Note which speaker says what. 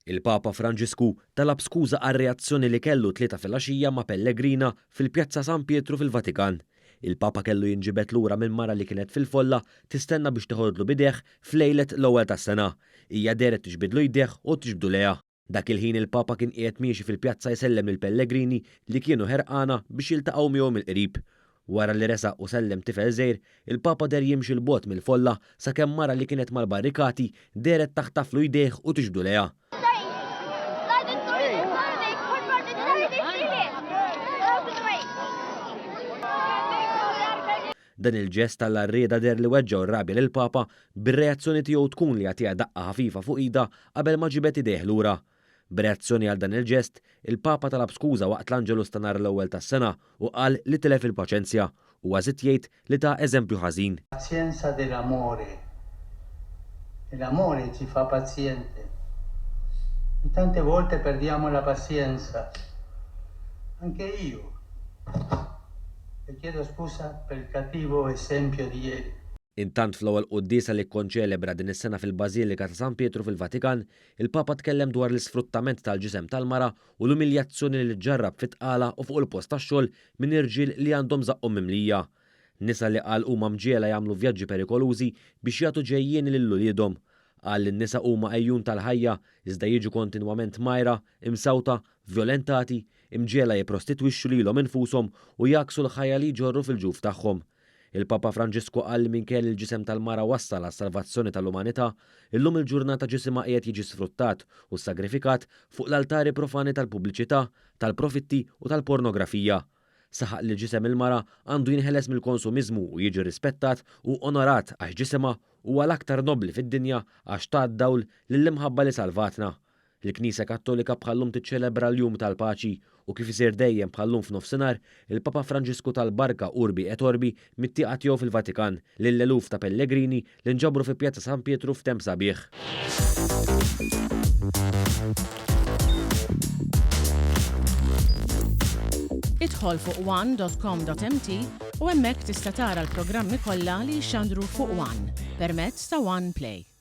Speaker 1: Il-Papa Franġisku talab skuża għar-reazzjoni li kellu t-Tlieta filgħaxija ma' pellegrina fil-Pjazza San Pietru fil-Vatikan. Il-Papa kellu jinġibed lura minn mara li kienet fil-folla tistenna biex teħodlu b'idejh f'lejlet l-Ewwel tas-Sena. Hija dehret tiġbidlu jdejh u tiġbdu lejha. Dak il-ħin il-Papa kien qiegħed miexi fil-pjazza jsellem lill-pellegrini li kienu ħerqana biex jiltaqgħu miegħu mill-qrib. Wara li resaq u sellem tifel żgħir, il-Papa deher jimxi 'l bogħod mill-folla sakemm mara li kienet mal-barrikati dehret taħtaflu jdejh u tiġbdu lejha. Dan il-ġest tal-għarrieda deher li weġġa' u rrabja lill-Papa bir-reazzjoni tiegħu tkun li jagħtiha daqqa ħafifa fuq idha qabel ma ġibed idejh lura. B'reazzjoni għal dan il-ġest, il-Papa talab skuża waqt l-Angelus ta' nhar l-Ewwel tas-Sena u qal li tilef il-paċenzja. Huwa żied jgħid li ta eżempju ħażin.
Speaker 2: Pazienza dell'amore. E l'amore ci fa paziente. E tante volte perdiamo la pazienza. Anche io. E chiedo scusa per il cattivo esempio di ieri.
Speaker 1: Intant fl-ewwel quddiesa li kkonċelebra din is-sena fil-Bażilika ta' San Pietru fil-Vatikan, il-Papa tkellem dwar l-isfruttament tal-ġisem tal-mara u l-umiljazzjoni li ġġarrab fit-tqala u fuq il-post tax-xogħol minn irġiel li għandhom żaqqhom mimlija. Nisa li qal huma mġiegħla jagħmlu vjaġġi perikolużi biex jagħtu ġejjieni lil uliedhom. Qal li n-nisa huma għejjun tal-ħajja iżda jiġu kontinwament mgħajra, imsawta, vjolentati, imġiegħla jipprostitwixxu lilhom infushom u jgħakksu l-ħajja li jġorru fil-ġuf tagħhom. Il-Papa Franġisku qal li minkejja li l-ġisem tal-mara wassal għas-salvazzjoni tal-umanità, illum il-ġurnata ġisimha qiegħed jiġi sfruttat u ssagrifikat fuq l-altari profani tal-pubbliċità, tal-profitti u tal-pornografija. Saħaq li ġisem il-mara għandu jinħeles mill-konsumiżmu u jiġi rispettat u onorat għax ġisimha huwa l-aktar nobbli fid-dinja għax ta d-dawl lill-imħabba li salvatna. Il-Knisja Kattolika bħal-lum tiċċelebra l-Jum tal-Paċi u kif isir dejjem bħal-lum f'nofsinhar, il-Papa Franġisku ta l-barka Urbi et Orbi mit-tieqa tiegħu fil-Vatikan lil eluf ta' pellegrini li nġabru fi Pjazza San Pietru f'temp sabiħ.
Speaker 3: Idħol fuq one dot com dot mt u hemmhekk tista' tara l-programmi kollha li jixxandru fuq one permezz ta' One Play.